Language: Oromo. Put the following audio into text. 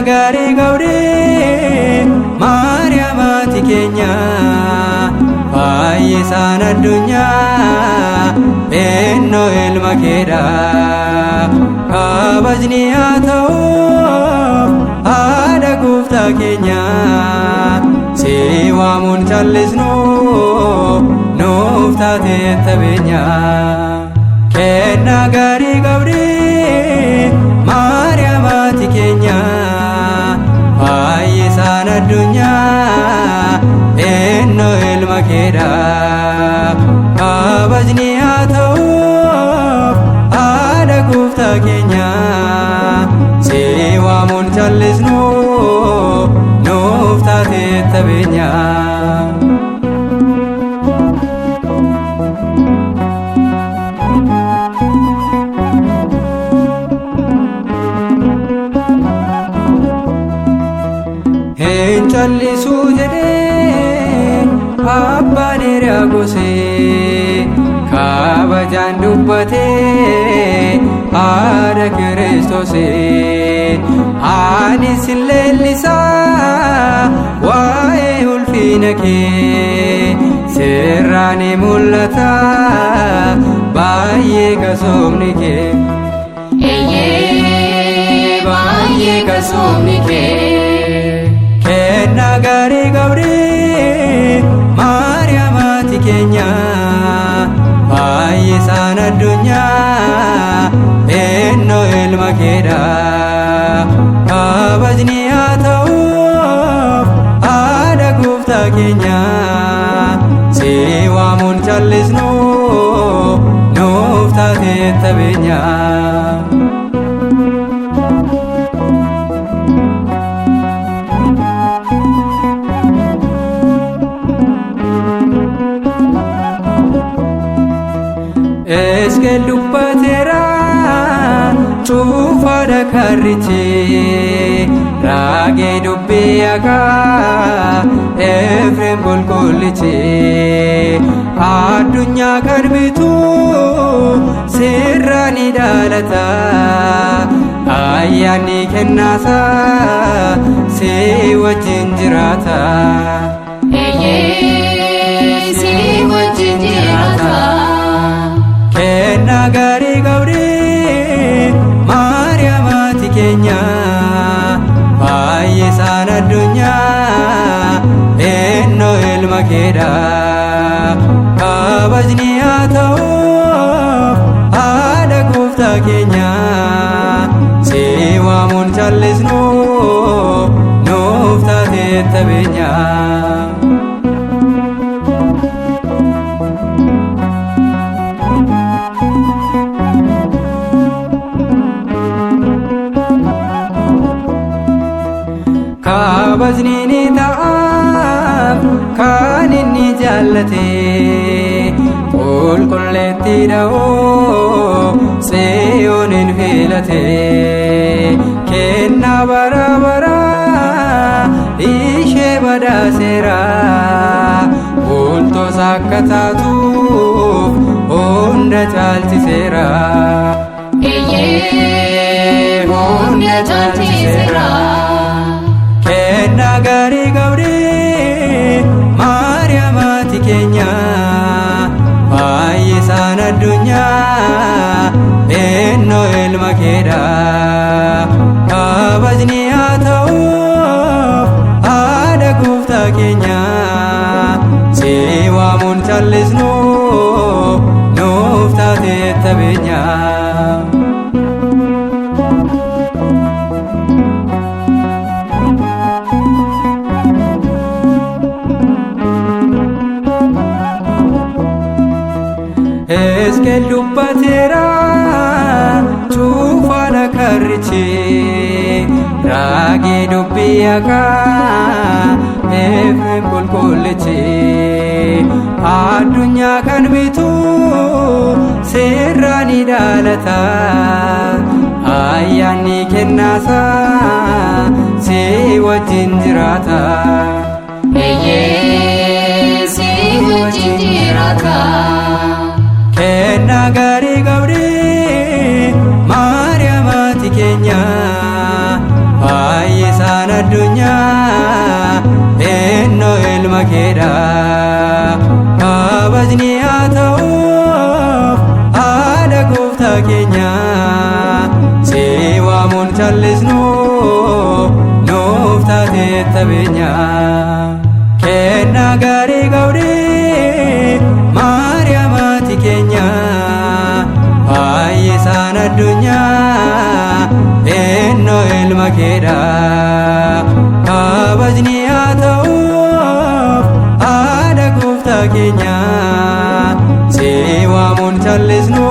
Gaarii qabdi Maariyaam haati keenya, fayyisaan addunyaa ennoo ilma keedha. Kabajni haa ta'uuf haadha gooftaa keenya, si waamuun callisnu nuuf taatee tabeenya. Kennaa gaarii qabdi Maariyaam haati keenya, fayyisaan addunyaa ennoo ilma keedha. Kabajni haa ta'uuf haadha gooftaa keenya, si waamuun callisnu nuuf taatee tabeenya. Hin callisuu jedhee abbaan hiriyaa gosee kabajaan dubbatee haadha Kiristoosee. Ani sin leellisaa waa'ee ulfina kee, sirraa ni mul'ata baay'ee kasoomni kee. Eeyyee, baay'ee kasoomni kee. Kennaa gaarii qabdi Maariyaam haati keenya, fayyisaan addunyaa ennoo ilma keedha. Kabajni haa ta'uuf haadha gooftaa keenya, si waamuun callisnu nuuf taatee tabeenya. Eskeel dubbateera cufaadha karrichi, raagee dubbii haqaa Efreem qulqullichi. Addunyaa kan bitu sirraa ni dhalata, ayyaanni kennaasaa si wajjin jiraata. Eeyyee, si wajjin jiraata. Kennaa gaarii qabdi Maariyaam haati keenya, fayyisaan addunyaa ennoo ilma keedha. Kabajni haa ta'uuf haadha gooftaa keenya, si waamuun callisnu nuuf taatee tabeenya. Kabajni ni ta'aaf kan inni jaallate, qulqulleetti dha'oo Tsiyoonin filate. Kennaa bara baraa ishee badhaaseera, bultoos akka taatuuf hunda caalchiseera. Eeyyee, hunda caalchiseera. Kennaa gaarii qabdi Maariyaam haati keenya, fayyisaan addunyaa ennoo ilma keedha. Kabajni haa ta'uuf haadha gooftaa keenya, si waamuun callisnu nuuf taatee tabeenya. Eskeel dubbateera cufaadha karrichi, raagee dubbii haqaa Efreem qulqullichi. Addunyaa kan bitu sirraa ni dhalata, ayyaanni kennaasaa si wajjin jiraata. Eeyyee, si wajjin jiraata. Kennaa gaarii qabdi Maariyaam haati keenya. addunyaa ennoo ilma keedha. Kabajni haa ta'uuf haadha gooftaa keenya, si waamuun callisnu nuuf taatee tabeenya. Kennaa gaarii qabdee Maariyaamaati keenya, fayyisaan addunyaa ennoo ilma keedha. Kabajni haa ta'uuf haadha gooftaa keenya, si waamuun callisnu.